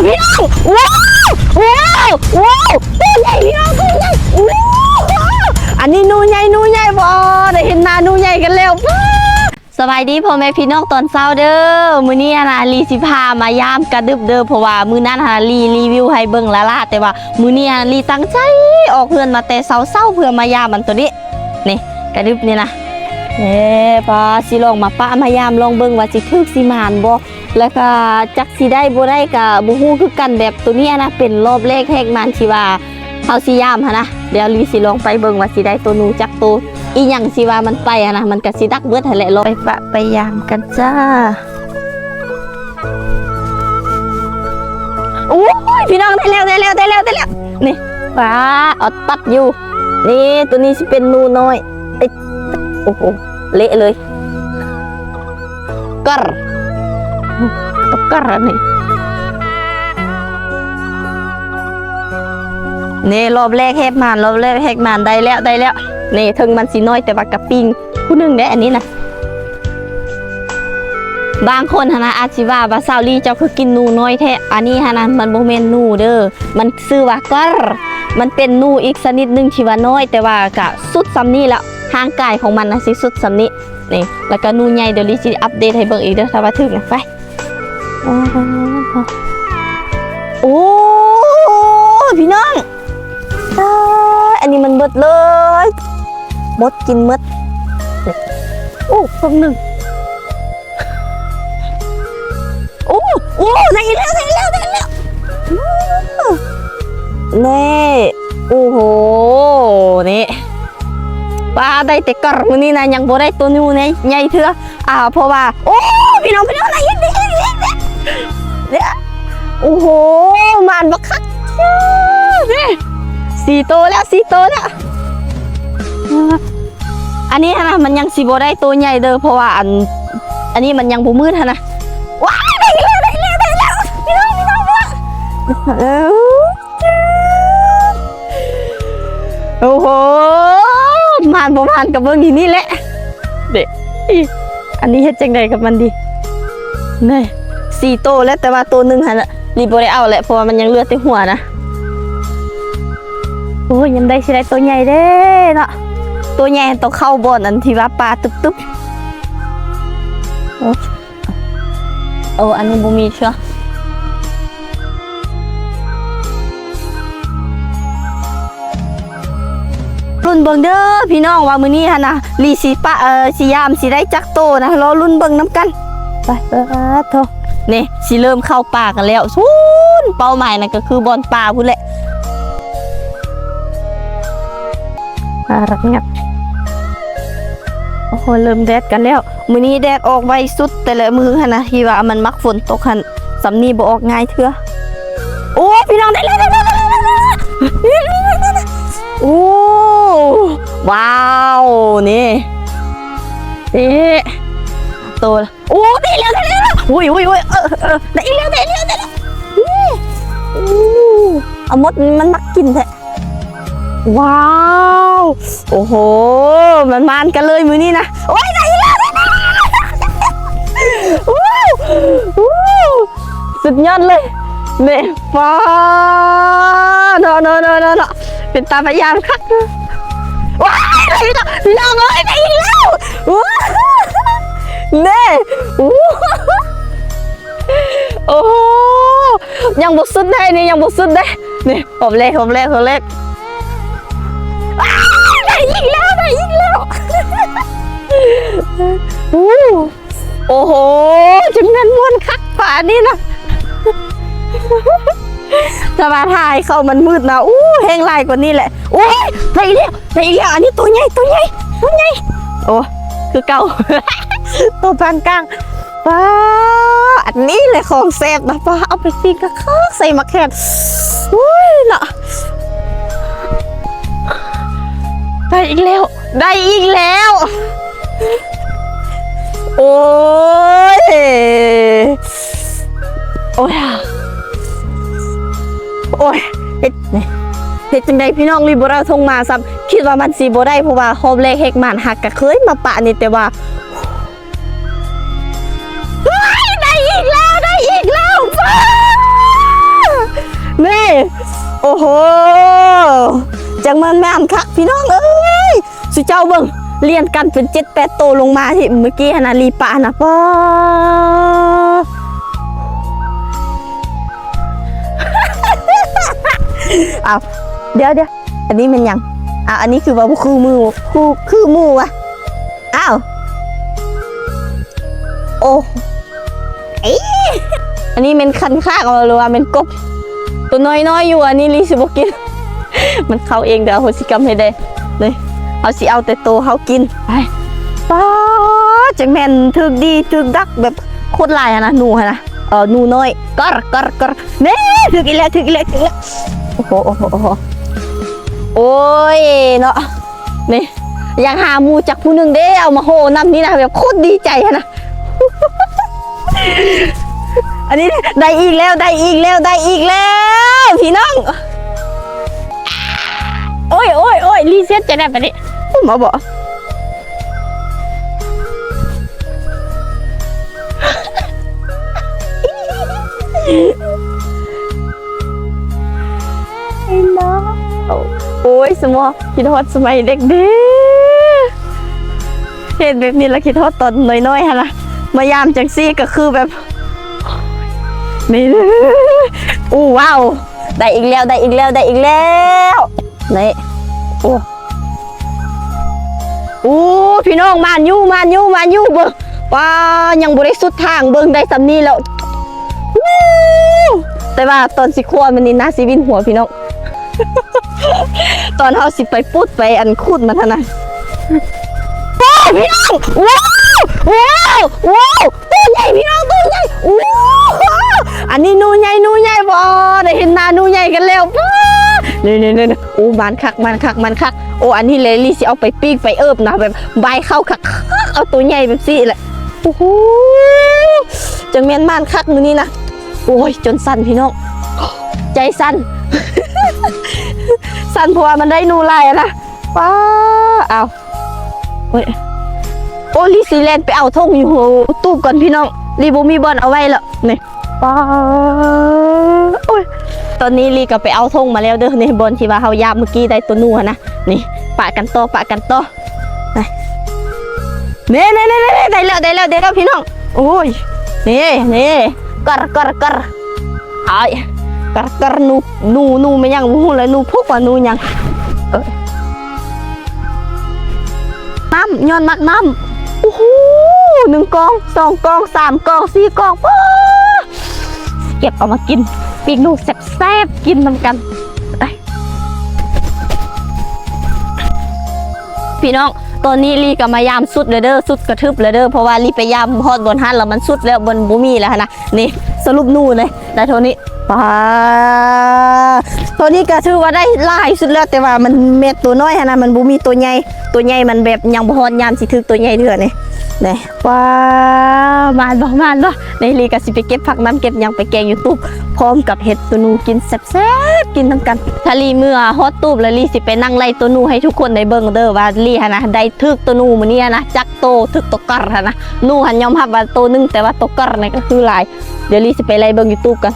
ພີ່ນ້ອງ ວ້າວ ວ້າວ ວ້າວ ໂຕໃຫຍ່ ພີ່ນ້ອງ ໂຕໃຫຍ່ ໂອ້ ອັນນີ້ໜູໃຫຍ່ ໜູໃຫຍ່ ບໍ່ໄດ້ເຫັນໜ້າໜູໃຫຍ່ກັນແລ້ວ. ສະບາຍດີພໍ່ແມ່ພີ່ນ້ອງຕອນເຊົ້າເດີ. ມື້ນີ້ຫັ້ນນະ ລີຊິພາມາຢາມກະດຶບເດີ ເພາະວ່າມື້ນັ້ນຫັ້ນນະ ລີຣີວິວໃຫ້ເບິ່ງລ້າໆ ແຕ່ວ່າມື້ນີ້ຫັ້ນນະ ລີຕັ້ງໃຈອອກເຮືອນມາແຕ່ເຊົ້າໆ ເພື່ອມາຢາມອັນໂຕນີ້ ນີ້ ກະດຶບນີ້ນະ. ເອີ ປ້າ ຊິລອງມາປະມາຢາມລອງເບິ່ງວ່າຊິຖືກຊິໝານບໍ່ ແລ້ວກະຈັກຊິໄດ້ບໍ່ໄດ້ກະບໍ່ຮູ້ຄືກັນ. ແບບໂຕນີ້ຫັ້ນນະ ເປັນລອບແລກແຮກໝານທີ່ວ່າ ເຮົາຊິຢາມຫັ້ນນະ. ດຽວລີຊິລອງໄປເບິ່ງວ່າຊິໄດ້ໂຕໜູຈັກໂຕ ອີ່ຫຍັງຊິວ່າມັນໄປຫັ້ນນະ ມັນກະຊິດັກເບິດຫັ້ນແຫຼະ. ລອງໄປປະໄປຢາມກັນຈ້າ. ໂອ້ຍ ພີ່ນ້ອງ ໄດ້ແລ້ວ ໄດ້ແລ້ວ ໄດ້ແລ້ວ ໄດ້ແລ້ວ ນີ້ ວ້າ ອອດປັດຢູ່. ນີ້ ໂຕນີ້ຊິເປັນໜູນ້ອຍ. ເອີຍ ໂອ້ໂຫ ເລະເລີຍ. ກະ ກະນີ້ ນີ້ ລອບແລກແຮກໝານ ລອບແລກແຮກໝານ ໄດ້ແລ້ວ ໄດ້ແລ້ວ. ນີ້ ເຖິງມັນຊິນ້ອຍ ແຕ່ວ່າກະປີ້ງຜູ້ໜຶ່ງເດ້ ອັນນີ້ນະ. ບາງຄົນຫັ້ນນະ ອາດຊິວ່າ ວ່າ ສາວລີ ເຈົ້າຄືກິນໜູນ້ອຍແທ້. ອັນນີ້ຫັ້ນນະ ມັນບໍ່ແມ່ນໜູເດີ ມັນຊື່ວ່າກະ ມັນເປັນໜູອີກຊະນິດໜຶ່ງທີ່ວ່ານ້ອຍ ແຕ່ວ່າກະສຸດສ່ຳນີ້ແລ້ວ. ຮ່າງກາຍຂອງມັນນະຊິສຸດສ່ຳນີ້. ນີ້ ແລ້ວກະໜູໃຫຍ່ ດຽວລີຊິອັບເດດໃຫ້ເບິ່ງອີກເດີ ຖ້າວ່າຖືກນະ. ໄປ ໂອ້ ພີ່ນ້ອງ ຕາຍ ອັນນີ້ມັນເບິດເລີຍ ມົດກິນໝົດ. ໂອ້ ເຄິ່ງໜຶ່ງ. ໂອ້ ໂອ້ ໄດ້ອີກແລ້ວ ໄດ້ອີກແລ້ວ ໄດ້ອີກແລ້ວ. ໂອ້ ນີ້ ໂອ້ໂຫ ນີ້ ປ້າ ໄດ້ແຕ່ກະມື້ນີ້ນະ ຍັງບໍ່ໄດ້ໂຕໜູໃຫຍ່ເທື່ອ. ອ່າ ເພາະວ່າ ໂອ້ ພີ່ນ້ອງ ພີ່ນ້ອງ ໄດ້ອີກ ໄດ້ອີກ ໄດ້ອີກ ໄດ້ອີກ. ໂອ້ໂຫ ໝານບັກຄັກ ນີ້ ສີ່ໂຕແລ້ວ ສີ່ໂຕແລ້ວ. ອັນນີ້ຫັ້ນນະ ມັນຍັງຊິບໍ່ໄດ້ໂຕໃຫຍ່ເດີ ເພາະວ່າອັນ ອັນນີ້ມັນຍັງບໍ່ມືດຫັ້ນນະ. ວ້າຍ ໄດ້ອີກແລ້ວ ໄດ້ອີກແລ້ວ ໄດ້ອີກແລ້ວ ພີ່ນ້ອງ ພີ່ນ້ອງ ພີ່ນ້ອງ. ເອີ ໂອ້ໂຫ ໝານບໍ່ໝານກະເບິ່ງຢູ່ນີ້ແຫຼະ. ເດ ອັນນີ້ເຮັດຈັ່ງໃດກັບມັນດີ? ນີ້ ສີ່ໂຕແລ້ວ ແຕ່ວ່າໂຕໜຶ່ງຫັ້ນນະ ລີບໍ່ໄດ້ເອົາແຫຼະ ເພາະວ່າມັນຍັງເຫຼືອແຕ່ຫົວນະ. ໂອ້ຍ ຍາມໃດຊິໄດ້ໂຕໃຫຍ່ເດ້ເນາະ. ໂຕໃຫຍ່ຕ້ອງເຂົ້າບ່ອນອັນທີ່ວ່າປາຕຶບໆ. ໂອ້ ໂອ້ ອັນນີ້ບໍ່ມີເທື່ອ. ລຸ້ນເບິ່ງເດີພີ່ນ້ອງ ວ່າມື້ນີ້ຫັ້ນນະ ລີຊິປະ ເອີ ຊິຢາມຊິໄດ້ຈັກໂຕນະ. ລໍລຸ້ນເບິ່ງນຳກັນ. ໄປ ປາດໂທ ນີ້ຊິເລີ່ມເຂົ້າປ່າກັນແລ້ວ. ສູນ ເປົ້າໝາຍນັ້ນກະຄືບ່ອນປ່າພຸ້ນແຫຼະ. ອ່າ ລັກງັບ. ໂອ້ໂຫ ເລີ່ມແດດກັນແລ້ວ. ມື້ນີ້ແດດອອກໄວສຸດ ແຕ່ລະມື້ຫັ້ນນະ ທີ່ວ່າມັນມັກຝົນຕົກຫັ້ນ ສ່ຳນີ້ບໍ່ອອກງ່າຍເທື່ອ. ໂອ້ ພີ່ນ້ອງ ໄດ້ແລ້ວ ໄດ້ແລ້ວ ໄດ້ແລ້ວ ໂອ້ ວ້າວ ນີ້ ເອ ໂຕ ໂອ້ ໄດ້ແລ້ວ ໄດ້ແລ້ວ ໂອ້ຍ ໂອ້ຍ ໂອ້ຍ ເອີ ເອີ ໄດ້ອີກແລ້ວ ໄດ້ອີກແລ້ວ ໄດ້ແລ້ວ. ໂອ້ ອາມົດມັນມັກກິນແທ້. ວ້າວ ໂອ້ໂຫ ມັນມານກັນເລີຍມື້ນີ້ນະ. ໂອ້ຍ ໄດ້ອີກແລ້ວ ໄດ້ແລ້ວ ໂອ້ ສຸດຍອດເລີຍ ນີ້ ປ້າ ເນາະ ເນາະ ເນາະ ເນາະ ເນາະ ເປັນຕາພະຍານຄັກ. ວ້າຍ ໄດ້ອີກແລ້ວ ພີ່ນ້ອງເອີຍ ໄດ້ອີກແລ້ວ ນີ້ ໂອ້ ໂອ້ໂຫ ຍັງບໍ່ສຸດເດ້ ນີ້ຍັງບໍ່ສຸດເດ້ ນີ້ ຮອບແລກ ຮອບແລກ ຮອບແລກ. ອ້າ ໄດ້ອີກແລ້ວ ໄດ້ອີກແລ້ວ ໂອ້ ໂອ້ໂຫ ຈັ່ງແມ່ນມ່ວນຄັກປານນີ້ນະ. ຖ້າວ່າຖ້າໃຫ້ເຂົ້າມັນມືດນະ ໂອ້ ແຮງຫຼາຍກວ່ານີ້ແຫຼະ. ໂອ້ຍ ໄດ້ອີກແລ້ວ ໄດ້ອີກແລ້ວ ອັນນີ້ໂຕໃຫຍ່ ໂຕໃຫຍ່ ໂຕໃຫຍ່ ໂອ້ ຄືເກົ່າ ໂຕປານກາງ. ປ້າ ອັນນີ້ແຫຼະຂອງແຊບນະ ປ້າ ເອົາໄປປີ້ງຄັກໆ ໃສ່ໝາກແຄນ ໂອ້ຍເນາະ. ໄດ້ອີກແລ້ວ ໄດ້ອີກແລ້ວ ໂອ້ຍ ໂອ້ຍ ໂອ້ຍ ເຮັດ ເຮັດຈັ່ງໃດພີ່ນ້ອງ ລີບໍ່ໄດ້ສົ່ງມາຊ້ຳ ຄິດວ່າມັນຊິບໍ່ໄດ້ ເພາະວ່າຮອບແລກແຮກໝານ ຫາກກະເຄີຍມາປະນີ້ ແຕ່ວ່າ ເຮີ້ຍ ໄດ້ອີກແລ້ວ ໄດ້ອີກແລ້ວ ປ້າ ໂອ້ໂຫ ຈັ່ງແມ່ນໝານຄັກພີ່ນ້ອງເອີຍ ສຸເຈົ້າເບິ່ງ ລຽນກັນເປັນເຈັດແປດໂຕລົງມາທີ່ເມື່ອກີ້ຫັ້ນນະ ລີປະຫັ້ນນະ ປ້າ ອ້າວ ດຽວໆ ອັນນີ້ແມ່ນຫຍັງ? ອ້າວ ອັນນີ້ຄືວ່າບໍ່ຄືໝູ່ ຄື ຄືໝູ່ວະ ອ້າວ ໂອ້ ເອີ ອັນນີ້ແມ່ນຄັນຄາກເອົາ ຫຼືວ່າແມ່ນກົບ? ໂຕນ້ອຍໆຢູ່ ອັນນີ້ລີຊິບໍ່ກິນ ມັນເຂົ້າເອງເດີ ອະໂຫສິກຳໃຫ້ແດ່ ນີ້ ເຮົາຊິເອົາແຕ່ໂຕເຮົາກິນ ໄປ ປ້າ ຈັ່ງແມ່ນຖືກດີຖືກດັກແບບໂຄດຫຼາຍຫັ້ນນະ ໜູຫັ້ນນະ ເອີ ໜູນ້ອຍ ກອດ ກອດ ກອດ ນີ້ ຖືກອີກແລ້ວ ຖືກອີກແລ້ວ ຖືກອີກແລ້ວ ໂອ້ໂຫ ໂອ້ໂຫ ໂອ້ໂຫ ໂອ້ຍເນາະ ນີ້ ຢາກຫາໝູ່ຈັກຜູ້ໜຶ່ງເດ້ ເອົາມາໂຫນຳນີ້ນະ ແບບໂຄດດີໃຈຫັ້ນນະ ອັນນີ້ໄດ້ອີກແລ້ວ ໄດ້ອີກແລ້ວ ໄດ້ອີກແລ້ວ ພີ່ນ້ອງ ໂອ້ຍ ໂອ້ຍ ໂອ້ຍ ລີເຊັດຈັ່ງໃດບັດນີ້ ມາບໍ່? ໂອ້ຍ ສະໝໍ ຄິດຮອດສະໄໝເດັກເດ້ ເຫັນແບບນີ້ລະຄິດຮອດຕອນນ້ອຍໆຫັ້ນນະ ມາຢາມຈັ່ງຊີ້ກໍຄືແບບ ນີ້ ໂອ້ ວ້າວ ໄດ້ອີກແລ້ວ ໄດ້ອີກແລ້ວ ໄດ້ອີກແລ້ວ ນີ້ ໂອ້ ໂອ້ ພີ່ນ້ອງ ໝານຢູ່ ໝານຢູ່ ໝານຢູ່ ເບິ່ງ ປ້າ ຍັງບໍ່ໄດ້ສຸດທາງ ເບິ່ງໄດ້ສ່ຳນີ້ແລ້ວ ແຕ່ວ່າຕອນຊິຄົວມັນນີ້ໜ້າຊິວິນຫົວພີ່ນ້ອງ ຕອນເຮົາຊິໄປປຸດໄປອັນຂຸດມັນຫັ້ນນະ ໂອ້ ພີ່ນ້ອງ ວ້າວ ວ້າວ ວ້າວ ໂຕໃຫຍ່ພີ່ນ້ອງ ໂຕໃຫຍ່ ໂອ້ ອັນນີ້ໜູໃຫຍ່ ໜູໃຫຍ່ ບໍ່ໄດ້ເຫັນໜ້າໜູໃຫຍ່ກັນແລ້ວ ປ້າ ນີ້ໆໆ ໂອ້ ມັນຄັກ ມັນຄັກ ມັນຄັກ ໂອ້ ອັນນີ້ແຫຼະ ລີຊິເອົາໄປປີ້ງໄປເອີບນະ ແບບບາຍເຂົ້າຄັກໆ ເອົາໂຕໃຫຍ່ແບບຊີ້ແຫຼະ ໂອ້ໂຫ ຈັ່ງແມ່ນມັນຄັກມື້ນີ້ນະ ໂອ້ຍ ຈົນສັ່ນພີ່ນ້ອງ ໃຈສັ່ນ ສັ່ນ ເພາະວ່າມັນໄດ້ໜູຫຼາຍຫັ້ນນະ ປ້າ ອ້າວ ໂອ້ຍ ໂອ້ ລີຊິແລ່ນໄປເອົາຖົງຢູ່ຕູບກ່ອນພີ່ນ້ອງ ລີບໍ່ມີບ່ອນເອົາໄວ້ແລ້ວ ນີ້ ປ້າ ໂອ້ຍ ຕອນນີ້ລີກໍໄປເອົາຖົງມາແລ້ວເດີ ນີ້ ບ່ອນທີ່ວ່າເຮົາຢາມມື້ກີ້ໄດ້ໂຕໜູຫັ້ນນະ ນີ້ ປະກັນຕໍ່ ປະກັນຕໍ່ ນີ້ໆໆໆ ໄດ້ແລ້ວ ໄດ້ແລ້ວ ໄດ້ແລ້ວພີ່ນ້ອງ ໂອ້ຍ ນີ້ ນີ້ ກອດ ກອດ ກອດ ອ້າຍ ກອດ ກອດ ໜູ ໜູ ໜູແມ່ນຫຍັງບໍ່ຮູ້ແຫຼະ ໜູພຸກວ່າໜູຫຍັງ ເອີ ນ້ຳ ຍ້ອນມັກນ້ຳ ໂອ້ໂຫ ໜຶ່ງກອງ ສອງກອງ ສາມກອງ ສີ່ກອງ ປ້າ ເກັບເອົາມາກິນ ປີ້ງໜູແຊບໆ ກິນນຳກັນ ໄປ ພີ່ນ້ອງ ຕອນນີ້ລີກໍມາຢາມສຸດແລ້ວເດີ ສຸດກະທຶບແລ້ວເດີ ເພາະວ່າລີໄປຢາມຮອດບ່ອນຫັ້ນແລ້ວ ມັນສຸດແລ້ວ ມັນບໍ່ມີແລ້ວຫັ້ນນະ ນີ້ ສະຫຼຸບໜູເລີຍ ໄດ້ເທົ່ານີ້ ປາ ໂຕນີ້ກໍຖືວ່າໄດ້ຫຼາຍສຸດແລ້ວ ແຕ່ວ່າມັນແມ່ນໂຕນ້ອຍຫັ້ນນະ ມັນບໍ່ມີໂຕໃຫຍ່ ໂຕໃຫຍ່ມັນແບບຍັງບໍ່ຮອດຍາມຊິຖືກໂຕໃຫຍ່ເທື່ອນີ້ ນີ້ ປາ ມານບໍ່ ມານບໍ່ ນີ້ລີກໍຊິໄປເກັບຜັກນ້ຳເກັບຫຍັງໄປແກງຢູ່ຕູບ ພ້ອມກັບເຮັດໂຕໜູກິນແຊບໆ ກິນນຳກັນ ຖ້າລີເມືອຮອດຕູບແລ້ວ ລີຊິໄປນັ່ງໄລ່ໂຕໜູໃຫ້ທຸກຄົນໄດ້ເບິ່ງເດີ ວ່າລີຫັ້ນນະ ໄດ້ຖືກໂຕໜູມື້ນີ້ຫັ້ນນະ ຈັກໂຕ ຖືກໂຕກອດຫັ້ນນະ ໜູຫັ້ນຍອມຮັບວ່າໂຕໜຶ່ງ ແຕ່ວ່າໂຕກອດນັ້ນກໍຄືຫຼາຍ ດຽວລີຊິໄປໄລ່ເບິ່ງຢູ່ຕູບກ່ອນ